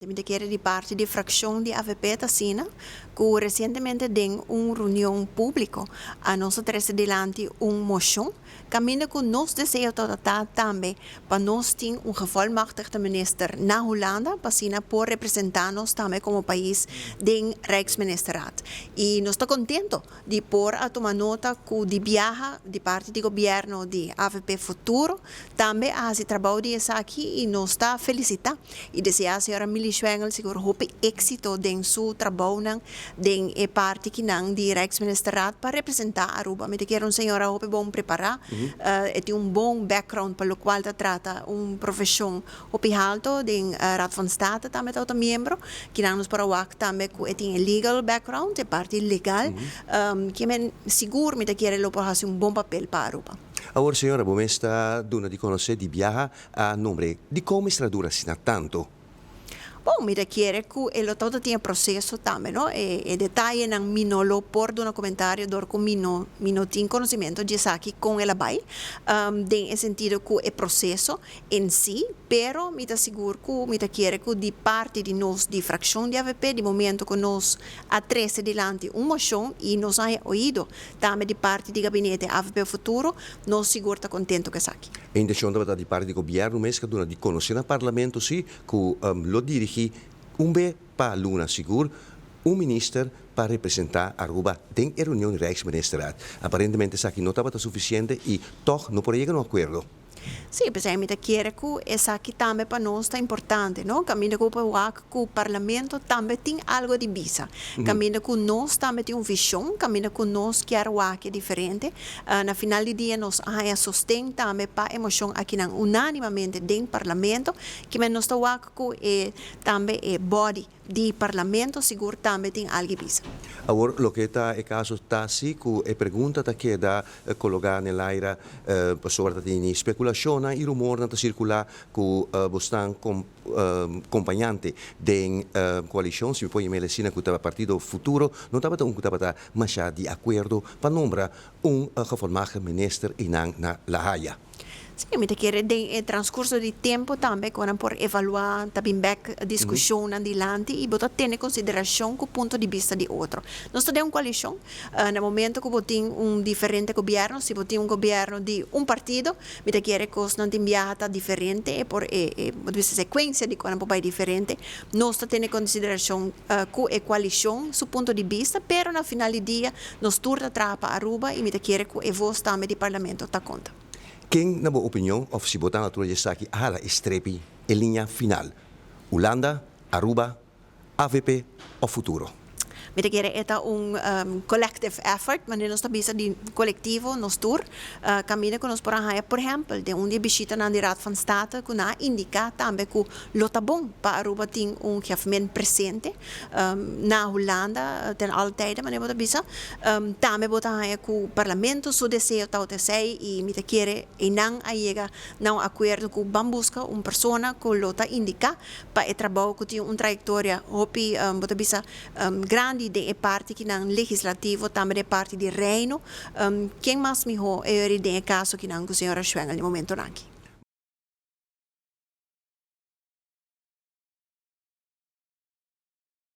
Mi ta kere di parti di fraccion di AVP ta asina cu recientemente den un reunion publico a nos a trece dilanti un mocion caminda cu nos deseo ta ta tambe pa nos tin un gevolmachtigde minister na Hulanda pa asina por representa nos tambe como pais den Rijksministerraad. Y nos ta contento di por a tuma nota cu di biaha di parti di gobierno di AVP Futuro tambe a haci trabou di esaki y nos ta felicita y desea señora Milly Schwengle sigur hopi exito den su trabounan den e parti kinan di Rijksministerraad pa representa Aruba. Mi ta kier un señora hopi bon prepara, e tin un bon background pa locual ta trata un profesion hopi halto den Raad van State tambe ta ota miembro, kinan nos por a wak tambe cu e tin e legal background, e parti legal, kimen sigur mi ta kier e lo por haci un bon papel pa Aruba. Awor señora, bo mes ta duna di conoce di biaha a nombre di con mester a dura asina tanto? Bon, mi ta kere cu e lo tabata tin e proceso tambe, no? E detayenan mi no lo por duna comentario dor cu mi no tin conocimento di esaki con el a bay, den e sentido cu e proceso en si, pero mi ta sigur cu mi ta kere cu di parti di nos di fraccion di AVP, di momento cu nos a trece dilanti un mocion y nos a oido tambe di parti di gabinete AVP Futuro, nos sigur ta contento cu esaki. E intencion tabata di parti di gobierno mes cu duna di conoce na parlamento si cu lo dirigi un be pa luna sigur un minister pa representa Aruba den e reunion Rijksministerraad. Aparentemente esaki no tabata suficiente y toch no por yega na un acuerdo. Si, pues mi ta kere cu esaki tambe pa nos ta importante, no? Caminda cu wak cu parlamento tambe tin algo di bisa. Caminda cu nos tambe tin un vision, caminda cu nos kier wak diferente. Na final di dia nos a sosten tambe pa e mocion aki nan unanimamente den parlamento, cu nos ta wak cu e tambe e body di parlamento sigur tambe tin algo bisa. Awor, loke ta e caso ta si cu e pregunta ta keda coloca den aire sobre tin speculacion y rumor ta circula cu boso ta com, acompañante den coalicion, si mi por yama asina, cu partido Futuro, no tabata un tabata mas di acuerdo pa nombra un gevolmachtigde minister na La Haya. Si, mi ta kere den transcurso di tempo tambe cu por evalua tambe bek discusion adilanti y bo ta tene consideracion cu punto di bista di otro. Nos ta den un coalicion, na momento cu tin un diferente gobierno, si tin un gobierno di un partido, mi ta kere cu nan tin biaha ta diferente e por e secuencia di cu bay diferente. Nos ta tene consideracion cu e coalicion su punto di bista, pero na final di dia nos tur ta traha pa Aruba y mi ta kere cu e voz tambe di parlamento ta conta. Ken, na bo opinion, of si bo ta natural esaki, hala e strepi e linea final? Hulanda, Aruba, AVP of Futuro? Mi ta kere e ta un collective effort, manera nos ta bisa di colectivo, nos tur, caminda cu nos por haya, por ehempel, den un di bishita na di Raad van State, cu nan a indica tambe cu lo ta bon pa Aruba tin un GevMin presente na Hulanda ten alle tijden, manera bo ta bisa. Tambe bo ta haya cu parlamento su deseo ta esey y mi ta kere nan a yega na un acuerdo cu ban busca un persona cu lo ta indica pa e trabou cu tin un trayectoria hopi bo ta bisa grandi den e parti kinan legislativo, tambe den parti di reino. Ken mas miho e den e caso kinan cu señora Schwengle di momento aki.